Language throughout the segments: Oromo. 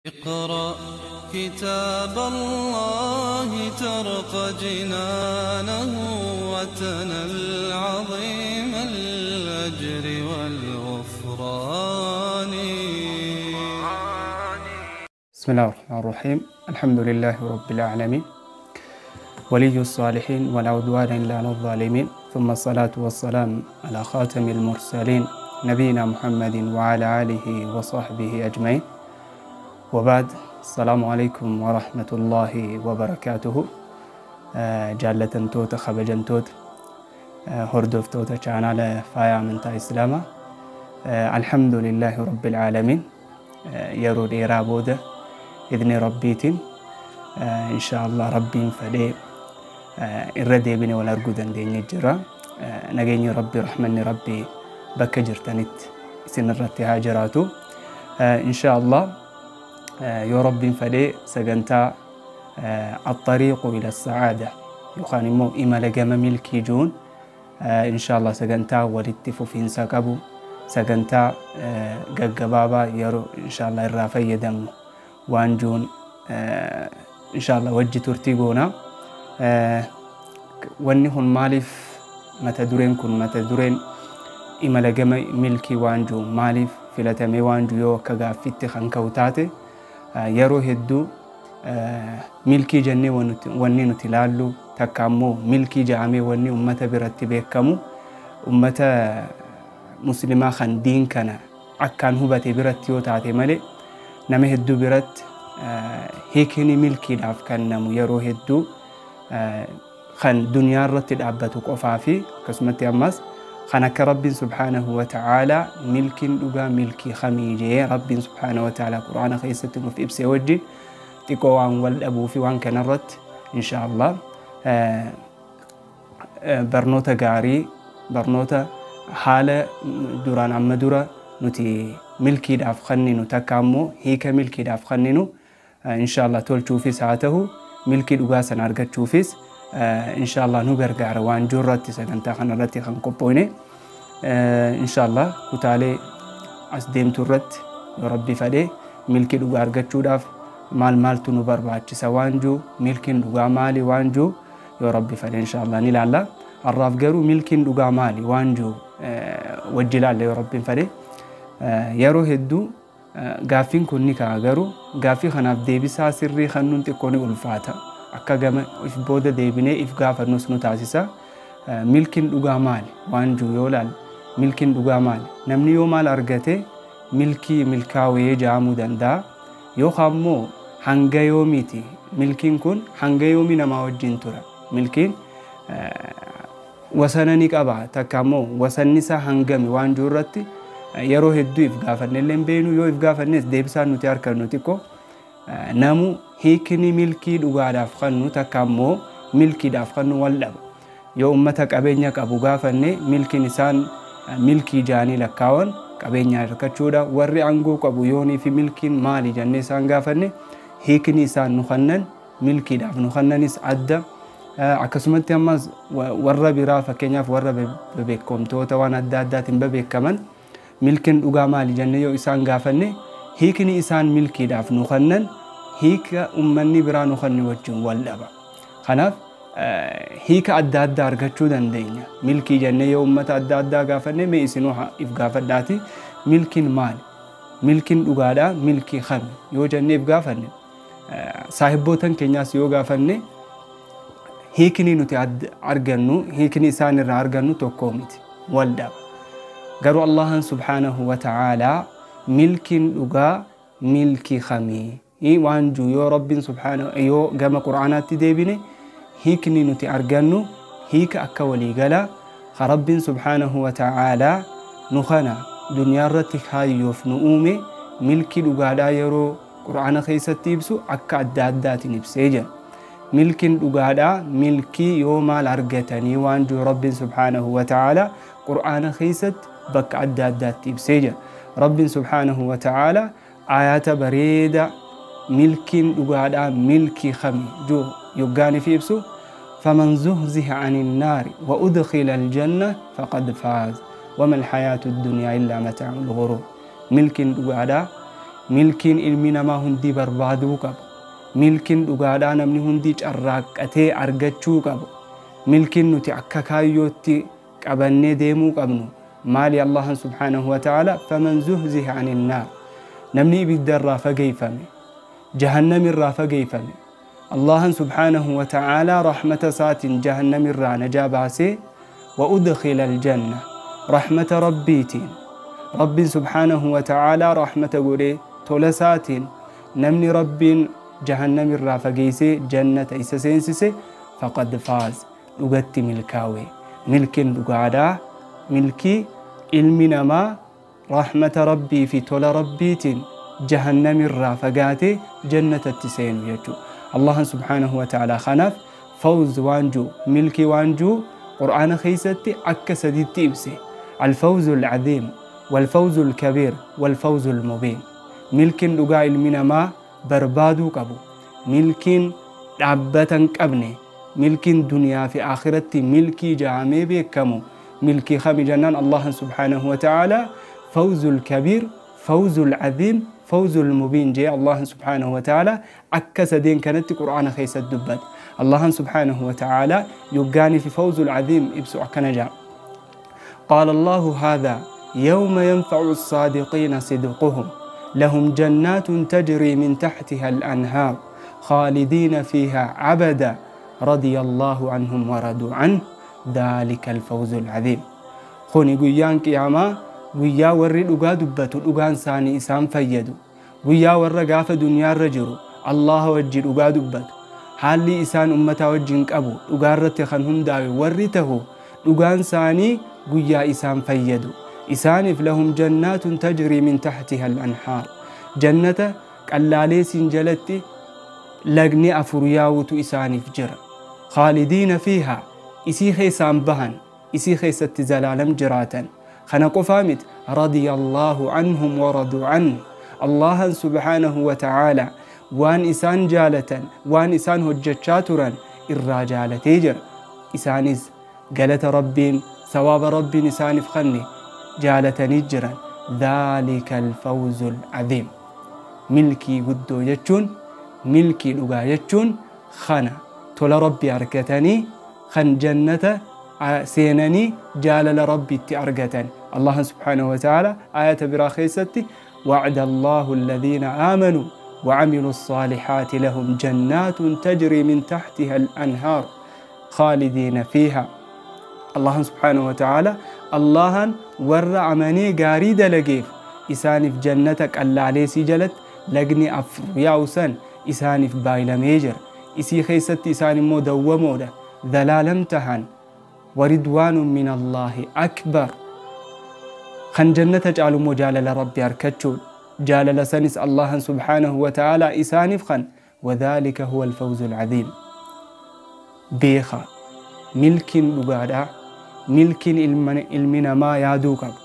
اقرأ كتاب الله ترق جنانه وتنل عظيم الأجر والغفران. بسم الله الرحمن الرحيم. الحمد لله رب العالمين، ولي الصالحين، ولا عدوان إلا على الظالمين، ثم الصلاة والسلام على خاتم المرسلين نبينا محمد وعلى آله وصحبه أجمعين، وبعد. السلام عليكم ورحمة الله وبركاته. Jaallatamtoota kabajamtoota hordoftoota chaanaala Faaya Amantaa Islaamaa, الحمد لله رب العالمين. Yeroo dheeraa booda idni Rabbiitiin إن شاء الله Rabbiin fedhee irra deebine wal arguu dandeenye jira. Nageenyi Rabbii, rahmanni Rabbii bakka jirtanitti isin irratti haa jiraatu. إن شاء الله yoo Rabbiin fedhee sagantaa الطريق إلى السعادة yookaan immoo imala gama milkii jiruun إن شاء الله sagantaa walitti fufiinsa qabu, sagantaa gaggabaabaa yeroo إن شاء الله irraa fayyadamnu waan jiruun إن شاء الله wajji turtii goona. Wanni kun maaliif mata dureen kun, mata dureen imala gama milkii waan jiru maaliif filatamee waan jiru yoo akka gaaffitti kan ka'u taate, yeroo hedduu milkii jennee wanni nuti ilaallu takka ammoo milkii ja'amee wanni ummata biratti beekamu ummata Muslimaa kan diin kana akkaan hubate biratti yoo taate malee, nama hedduu biratti hiikni milkiidhaaf kennamu yeroo hedduu kan duniyaa irratti dhaabbatu qofaa fi akkasumatti ammas kan akka Rabbiin سبحانه وتعالى milkiin dhugaa milkii kamii jee Rabbiin سبحانه وتعالى Quraana keessatti nuuf ibsee wajjin xiqqoo waan wal dhabuu fi waan kanarratti إن شاء الله barnoota gaarii, barnoota haala duraan amma dura nuti milkiidhaaf kenninu takka ammoo hiika milkiidhaaf kenninu إن شاء الله tolchuufis haa ta'u, milkii dhugaa sana argachuufis إن شاء الله nu gargaara waan jirratti sagantaa kanarratti kan qophoone. إن شاء الله kutaalee as deemtu irratti yoo Rabbi fedhee milkii dhugaa argachuudhaaf maal maaltu nu barbaachisa waan jiru, milkiin dhugaa maali waan jiru yoo Rabbi fedhe إن شاء الله ni ilaalla. Har'aaf garuu milkiin dhugaa maali waan jiru wajji ilaalla yoo Rabbiin fedhe. Yeroo hedduu gaaffiin kun ni ka'a, garuu gaaffii kanaaf deebisaa sirrii kennuun xiqqoo ni ulfaata. Akka gama if booda deebinee if gaafannus nu taasisa. Milkiin dhugaa maali waan jiru yoo ilaalle, milkiin dhugaa maali? Namni yoo maal argate milkii milkaa'ee ja'amuu danda'a? Yookaan immoo hanga yoomiiti milkiin kun, hanga yoomii namaa wajjin tura? Milkiin wasana ni qaba, takka immoo wasanni isaa hangami waan jiru irratti yeroo hedduu if gaafanne illee hin beeknu. Yoo if gaafannes deebisaan nuti argannu xiqqoo namu hiikni milkii dhugaadhaaf kennu takka ammoo milkiidhaaf kennu wal dhaba. Yoo ummata qabeenya qabu gaafanne, milkiin isaan milkii jaanii lakkaawan qabeenya argachuudha. Warri aangoo qabu yoonii fi milkiin maali jennee isaan gaafanne, hiikni isaan nu kennan milkiidhaaf nu kennanis adda. Akkasumatti ammas warra biraa, fakkeenyaaf warra bebeekamtoota waan adda addaatiin bebeekaman, milkiin dhugaa maali jennee yoo isaan gaafanne, hiikni isaan milkiidhaaf nu kennan hiika ummanni biraa nu kenne wajjin wal dhaba. Kanaaf hiika adda addaa argachuu dandeenya. Milkii jennee yoo ummata adda addaa gaafanne, mee isinuu if gaafadhaati, milkiin maali? Milkiin dhugaadhaa milkii kami yoo jennee if gaafanne, saahibbootan keenyaas yoo gaafanne, hiikni nuti argannu, hiikni isaan irraa argannu tokko miti, wal dhaba. Garuu Allahan سبحانه وتعالى milkiin dhugaa milkii kamii waan jiru yoo Rabbiin سبحانه yoo gama Qur'aanaatti deebine, hiikni nuti argannu hiika akka waliigalaa ka Rabbiin سبحانه وتعالى nu kana duniyaa irratti kaayyoof nu uume milkii dhugaadhaa yeroo Qur'aana keessatti ibsu akka adda addaatiin ibsee jira. Milkiin dhugaadhaa milkii yoo maal argatanii waan jiru Rabbiin سبحانه وتعالى Qur'aana keessatti bakka adda addaatti ibsee jira. Rabbiin سبحانه وتعالى aayaata bareeda milkiin dhugaadhaa milkii kami jiru yoggaanii fi ibsu, فمن زحزح عن النار وأدخل الجنة فقد فاز وما الحياة الدنيا إلا متاع الغرور. Milkiin dhugaadhaa Milkiin ilmi namaa hundi barbaaduu qabu. Milkiin dhugaadhaa namni hundi carraaqqatee argachuu qabu. Milkiin nuti akka kaayyootti qabannee deemuu qabnu maali? Allahan subhaanahu wa ta'ala faman zuhziha anin naar, namni ibidda irraa fageeyfame, jahannam irraa fageeyfame, Allahan subhaanahu wa ta'ala rahmata isaatiin jahannam irraa najaa baasee, wa udkhila aljanna, rahmata rabbiitiin, rabbiin subhaanahu wa ta'ala rahmata godhee tola isaatiin namni rabbiin jahannam irraa fageeysee jannata isa seensise, faqad faaz, dhugatti milkaawe. Milkiin dhugaadhaa, milkii ilmi namaa rahmata rabbii fi tola rabbiitiin jahannam irraa fagaatee jannatatti seenu jechuudha. Allahan subhaanahu wa ta'ala kanaaf fawz waan jiru, milkii waan jiru qur'aana keessatti akka sadiitti ibse: alfawzu alcaziim, walfawzu alkabiir, walfawzu almubiin. Milkiin dhugaa ilmi namaa barbaaduu qabu, milkiin dhaabbata hin qabne, milkiin duniyaa fi akhiratti milkii jahamee beekamu milkii kami jennaan, Allahan subhaanahu wa ta'ala fawzul kabiir, fawzul caziim, fawzul mubiin jee Allahan subhaanahu wa ta'ala akka sadeen kanatti qur'aana keessatti dubbate. Allahan subhaanahu wa ta'ala yoggaanii fi fawzul caziim ibsu akkana jaa: قال الله هذا يوم ينفع الصادقين صدقهم لهم جنات تجري من تحتها الأنهار خالدين فيها أبدا رضي الله عنهم ورضوا عنه ذلك الفوز العظيم. Kuni guyyaan qiyaamaa guyyaa warri dhugaa dubbatu dhugaan isaanii isaan fayyadu, guyyaa warra gaafa duniyaarra jiru Allaha wajji dhugaa dubbatu, haalli isaan ummataa wajjin qabu dhugaarratti kan hundaa'e warri tahu, dhugaan isaanii guyyaa isaan fayyadu. Isaaniif lahum jannaatun tajrii min taxtiha al-anhaar, jannata qallaaleesiin jalatti lagni afur yaa'utu isaaniif jira, khaalidiina fiihaa, isii keessaan bahan, isii keessatti zalaalam jiraatan. Kana qofaa miti, radiya allaahu anhum waraduu anhu. Allahan subhaanahu wa ta'aalaa waan isaan jaalatan, waan isaan hojjechaa turan irraa jaalatee jira. Isaanis galata rabbiin, sawaaba rabbiin isaaniif kenne jaalatanii jiran. Dhaalika alfawzu alcaziim. Milkii guddoo jechuun, milkii dhugaa jechuun kana: tola rabbii argatanii kan jannata seenanii jaalala rabbiitti argatan. Allahan subhaanahu wa ta'ala ayata biraa keessatti: وعد الله الذين آمنوا وعملوا الصالحات لهم جنات تجري من تحتها الأنهار خالدين فيها. الله سبحانه وتعالى الله ور أماني غاري دلقيف إسانف جنتك الله عليه سجلت لقني أفر ياوسن إسانف بايلا ميجر، إسي خيست إسان مو دومودا ذلالم تهن، ورضوان من الله أكبر. خن جنة جعلوا مجالة ربي أركتشون جالل سنس الله سبحانه وتعالى إسانف خن، وذلك هو الفوز العظيم. بيخا ملك لغادا، ملك ilmi namaa yaaduu qabu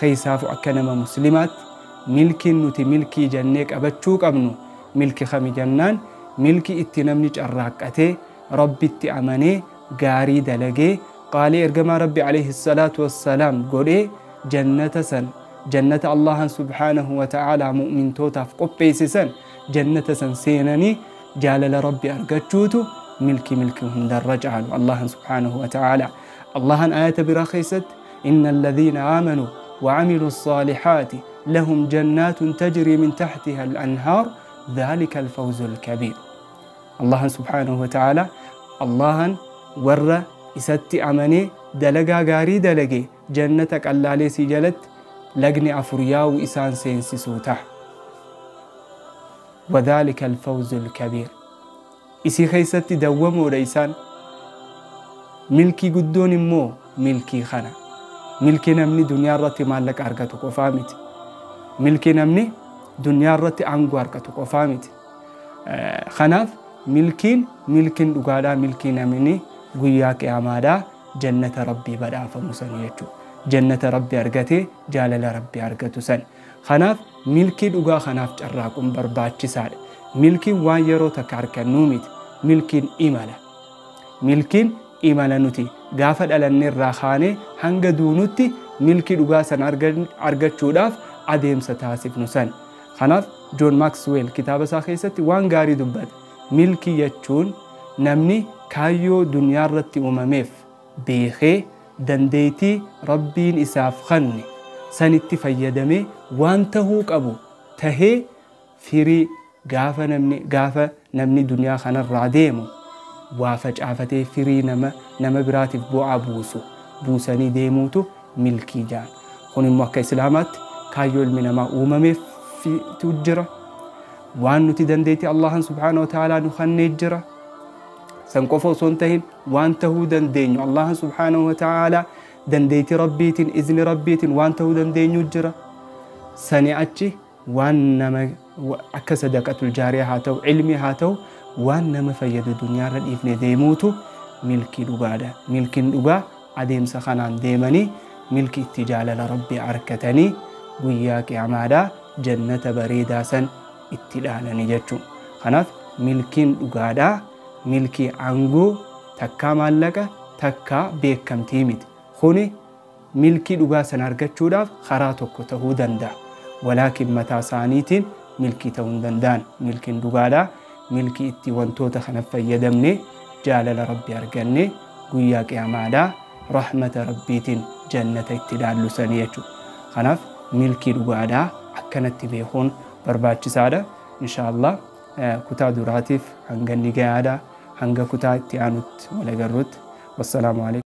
keessaafuu akka nama muslimaatti, milkiin nuti milkii jennee qabachuu qabnu milki kami jennaan, milki itti namni carraaqqatee rabbitti amanee gaarii dalagee qaalii ergamaa rabbi alayhi salaatu wassalaam godhee jannata san, jannata Allahan subhaanahu wa ta'aalaa mu'mintootaaf qopheessisan, jannata san seenanii jaalala rabbi argachuutu milki milki hundarra caalu. Allahan subhaanahu wa ta'aalaa Allahan ayata biraa keessatti: إن الذين آمنوا وعملوا الصالحات لهم جنات تجري من تحتها الأنهار ذلك الفوز الكبير. الله سبحانه وتعالى الله ور إسات أمني دلقا غاري دلقي جنتك اللالي سجلت لقني أفرياو إسان سينسسوته، وذلك الفوز الكبير. إسي خيست دومو ريسان. milkii guddoon immoo milkii kana, milkii namni duniyaa irratti maallaqa argatu qofaa miti, milkii namni duniyaa irratti aangoo argatu qofaa miti. Kanaaf milkiin, milkiin dhugaadhaa milkii namni guyyaa qiyaamaadhaa jannata rabbii badhaafamu san jechuudha. Jannata rabbii argatee jaalala rabbii argatu san. Kanaaf milkii dhugaa kanaaf carraaquun barbaachisaadha. Milkiin waan yeroo takka argannuu miti. Milkiin imala. Milkiin imala nuti gaafa dhalanne irraa kaanee hanga duunutti milkii dhugaa san argachuudhaaf adeemsa taasifnu san. Kanaaf Joon Maaksweel kitaaba isaa keessatti waan gaarii dubbata. Milkii jechuun namni kaayyoo duniyaa irratti uumameef beekee dandeettii rabbiin isaaf kenne sanitti fayyadamee waan tahuu qabu tahee firii gaafa namni duniyaa kanarraa deemu waa facaafatee firii nama biraatiif bu'aa buusu buusanii deemuutu milkii jedhan. Kun immoo akka Islaamaatti kaayyoo ilmi namaa uumameefitu jira. Waan nuti dandeettii Allahan subhaanahu wa ta'aalaa nu kennee jira. San qofa osoo hin tahin waan tahuu dandeenyu Allahan subhaanahu wa ta'aalaa dandeettii rabbiitiin izni rabbiitiin waan tahuu dandeenyu jira. Sani achi waan nama akka sadaqatul jaariyaa haa ta'u ilmi haa ta'u waan nama fayyadu duniyaarra dhiifne deemuutu milkii dhugaadha. Milkiin dhugaa adeemsa kanaan deemanii milki itti jaalala rabbii argatanii guyyaa qiyaamaadhaa jannata bareedaa san itti dhaalanii jechuudha. Kanaaf milkiin dhugaadhaa milkii aangoo takkaa maallaqa takkaa beekamtii miti. Kuni milkii dhugaa sana argachuudhaaf karaa tokko ta'uu danda'a. Walaakin mataa isaaniitiin milkii ta'uu hin danda'an. Milkiin dhugaadhaa milkii itti wantoota kana fayyadamne jaalala rabbii arganne guyyaa qiyaamaadhaa rahmata rabbiitiin jannata itti dhaallu sanii jechuudha. Kanaaf milkii dhugaadhaa akkanatti beekuun barbaachisaadha. Inshaallah kutaa duraatiif hanga inni gahaadha. Hanga kutaa itti aanutti wal agarruutti. Wassalaamu alaikum.